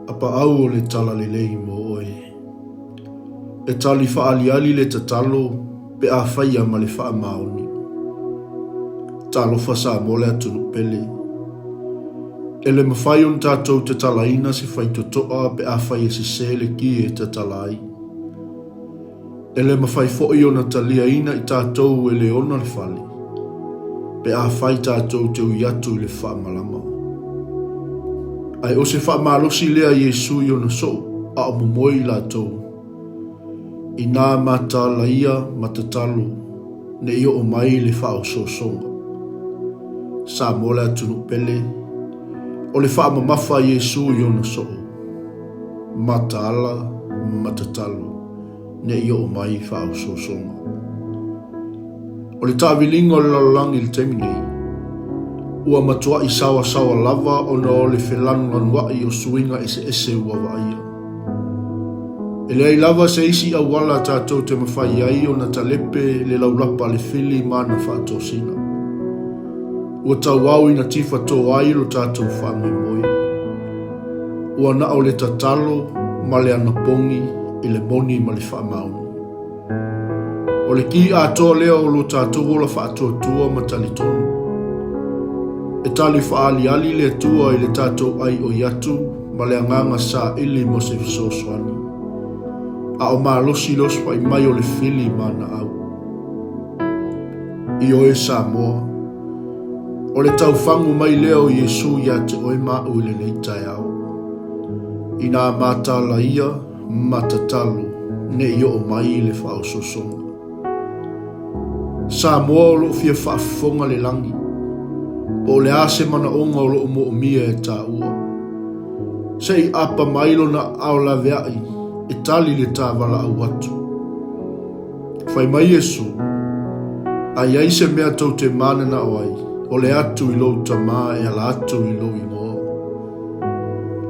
Apaau o le talalelei mo oe. E tali faaaliali le tatalo pe a faia ma le faamaoni. Talofa Samoa le atunuu pele. E le mafai ona tatou tatalaina se faitotoa pe afai e sese le ki e tatala ai. E le mafai foi ona taliaina i tatou e le ona le fale, pe afai tatou te ui atu i le faamalama. Ae o se faamalosi lea a Iesu i ona soo a o momoe i latou, inā mataala ia ma tatalo ne i oo mai le faaosoosoga. Samoa le atunuu pele, o le faamamafa a Iesu i ona soo. Mataala ma tatalo ne i oo mai faaosoosoga. O le taaviliga o le lalolagi i le taimi nei, ua matuai saoasaoa lava ona o le felanulanuai o suiga eseese ua vaaia. E leai lava se isi auala tatou te mafai ai ona talepe le laulapa a le fili ma ana faatosina. Ua tauau ina tifa to ai lo tatou faamoemoe. Ua na o le tatalo ma le anapogi i le moni ma le faamaoni. O le ki atoa lea o lo tatou ola faatuatua ma talitonu. E tali faaaliali le Atua i le tatou aioi atu ma le agaga saili mo se fesoasoani. A o malosi le osofai mai o le fili ma ana au. Ioe Samoa, o le taufagu mai lea o Iesu ia te oe ma au i lenei taeao. Inā mataala ia ma tatalo ne i oo mai le faaosoosoga. Samoa o lo o fia faafofoga le lagi, po o le a se manaoga o lo o moomia e taua. Se i apa mai lona aao laveai e tali le ta valaau atu. Fai mai Iesu, A i ai se mea tou te mananao ai, o le atu i lou Tama e ala atu i lou igoa.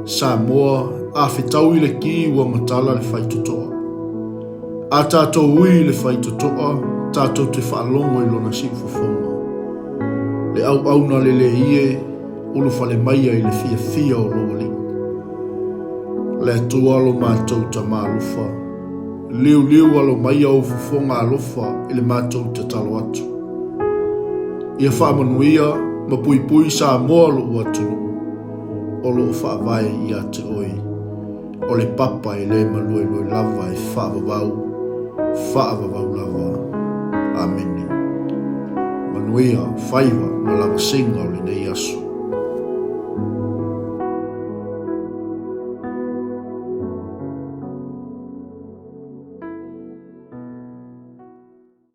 Samoa, a fetau i le ki ua matala le faitotoa. A tatou ui i le faitotoa, tatou te faalogo i lona siufofoga. Le auauna lelei e, ulufale maia i le fiafia o lou Alii. Le Atua lo matou Tama alofa, liuliu alo maia ou fofoga alofa i le matou tatalo atu. Ia faamanuia ma puipui Samoa lou atunuu o lo o faavae ia te oe. O le papa e le maluelue lava e faavavau, faavavau lava. Amene. Manuia faiva ma lavasiga o lenei aso.